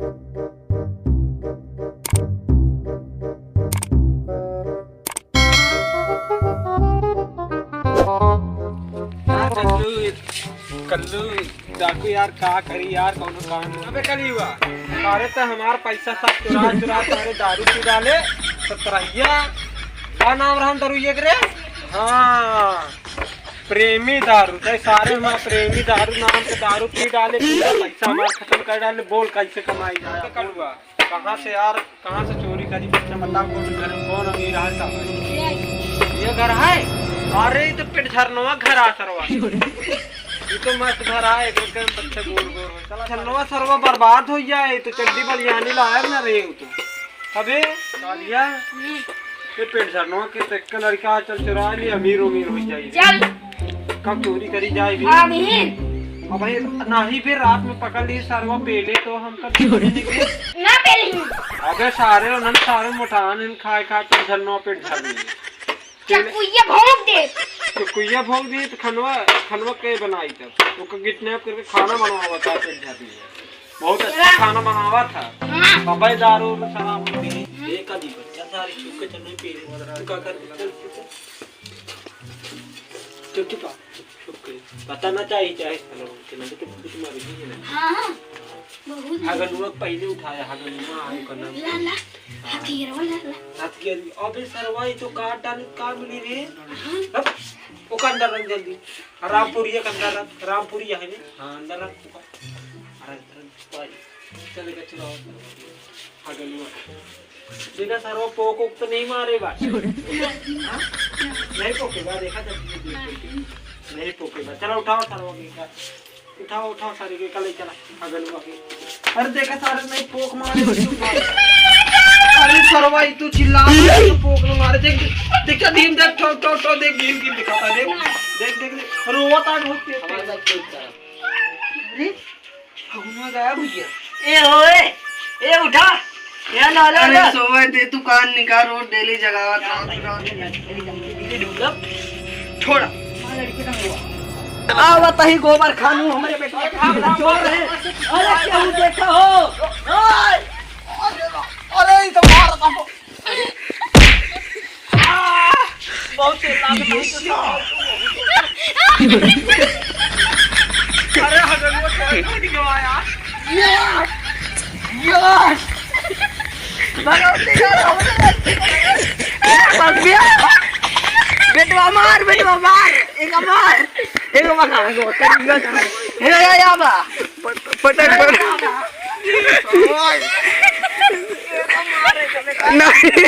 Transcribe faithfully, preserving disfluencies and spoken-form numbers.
हाँ, कल्लू, कल्लू, डाकू यार, का करी यार, कौनो काम नहीं। अबे कल्लू हुआ, अरे तो हमार पैसा सब चुरा चुरा के अरे दारू पी डाले, सतरहिया, का नाम रहन दारू ये रे? हाँ, प्रेमी दारू, ते सारे हमार प्रेमी दारू नाम के दारू पी डाले, पूरा पैसा हमार खत्म कर डाले, बोल कैसे कमाई जाए? कल्लू हुआ, कहाँ से यार, कहाँ से चोरी करी? बच्चा बताओ, कौन घर, कौन अमीर है साहब? ये घर है? अरे, ये तो पेट झरनवा घर आ सरवा। ये तो मस्त घर है, एक एक बच्चा गोल गोल हो। चला, झरनवा सरवा बर्बाद हो जाए, तो चड्डी बलियानी लायक ना रहे हो तो। अबे, कालिया, ये पेट झरनवा के तक का लड़का चल चुरा ली, अमीर अमीर हो जाए। चल। कब चोरी करी जाए भी? हाँ, बहिन। अब भाई, नाही भी रात में पकड़ ली सरवा, पहले तो हम कब चोरी नहीं की। ना पहले ही। अबे सारे, उन्हन सारे मोटान हैं, खाए खाए पेट झरनवा, पेट झरनवा। चकुइया भोंक दे। चकुइया भोंक दी तो खनवा, खनवा के बनाई तब? ओकर किडनैप करके खाना बनवावा था पेट झरनवा। बहुत अच्छा वाह। खाना बनावा था। हाँ। बाबा दारू और शराब पी। हम्म। एक आधी बच्चा सारी चुप के चलने पी रहे। का कर? चुप, चुप, चुप। चुप, चुप आ। चुप के। पता ना चाहिए, चाहे खाना बन के ना, तो कुछ मारे नहीं है ना। हाँ, हाँ। बहुत हगनुआ पहले उठाया, हगनुआ आए करना। ला, ला। हथियारवा ला, ला। हथियार। अबे सरवा, ये तो काट डाल, का मिली रे? हाँ। हट, ओका अंदर रख जल्दी। रामपुरिया के अंदर रख, रामपुरिया है ने? हाँ, अंदर रख ओका। अरे, अंदर रख, भाई। चल, लेके चलो। हगनुआ। देखा सरवा, पोक ओक तो नहीं मारे बा। हाँ? नहीं पोके बा, देखा जब नहीं पोके बा। चलो, उठाओ सरवा के का। उठाओ, उठाओ सारे के, कल ही चला, अगलुआ के। अरे देखा सारे नहीं पोक मारे, तू मार। अरे सरवा, ई तू चिल्ला, तू पोक न मारे, देख, देख, देख, भीम देख, ठो, ठो, ठो, देख, भीम की दिखाता, देख, देख, देख, देख, रोवत आ बहुत तेज। अरे, फगुनवा गायब हो गया। ए हो, ए, ए उठा, ए ला, ला, अरे ला। सोवे दे, तू कान निकाल, रोज डेली जगावत रहत, रहत। छोड़ा। आवा तही गोबर खानू हमरे बेटवा के चोर है। अरे केहू देखा हो? ओए! अरे ई तो मार हमको। आ! बहुत तेज लागत है। अरे हगलुआ, क्या फट गया यार? यार! यार! भगवती यार, हमरे बस गया। बेटवा मार, बेटवा मार, एक मार, एक मार, एक मार। हे, या, या बा। पट-, पटक, पटक। नहीं।